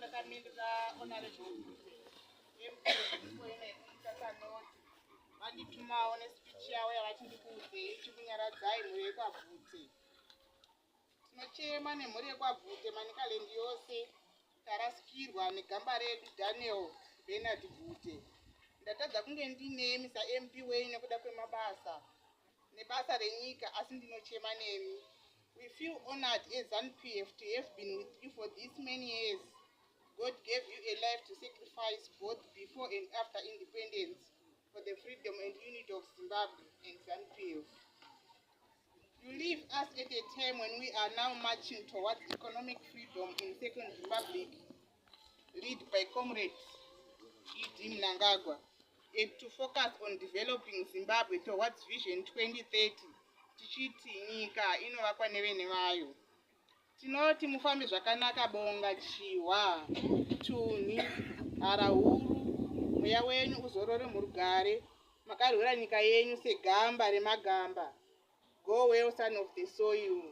Ndakamirira Honorable MP Sanoti. Vanditumawo nespeech yavo yavati ndikuudzei, chikunyaradzai mhuri yekwaBvute. Tinochema nemhuri yekwaBvute, Manicaland yose. Tarasikirwa negamba redu Daniel Bernard Bvute. Ndatadza kunge ndinemi saMP wenyu nekuda kwemabasa nebasa renyika, asi ndinochema nemi. We feel honored as ZANU-PF to have been with you for these many years. God gave you a life to sacrifice both before and after independence for the freedom and unity of Zimbabwe and ZANU-PF. You leave us at a time when we are now marching towards economic freedom in Second Republic, led by Comrade E.D. Mnangagwa, and to focus on developing Zimbabwe towards Vision 2030, tichiti nyika inovakwa nevene vayo. Tinoti mufambe zvakanaka. Bonga Chihwa Tuni Harahuru, mweya wenyu uzorore murugare. Makarwira nyika yenyu segamba remagamba. Go well, son of the soil.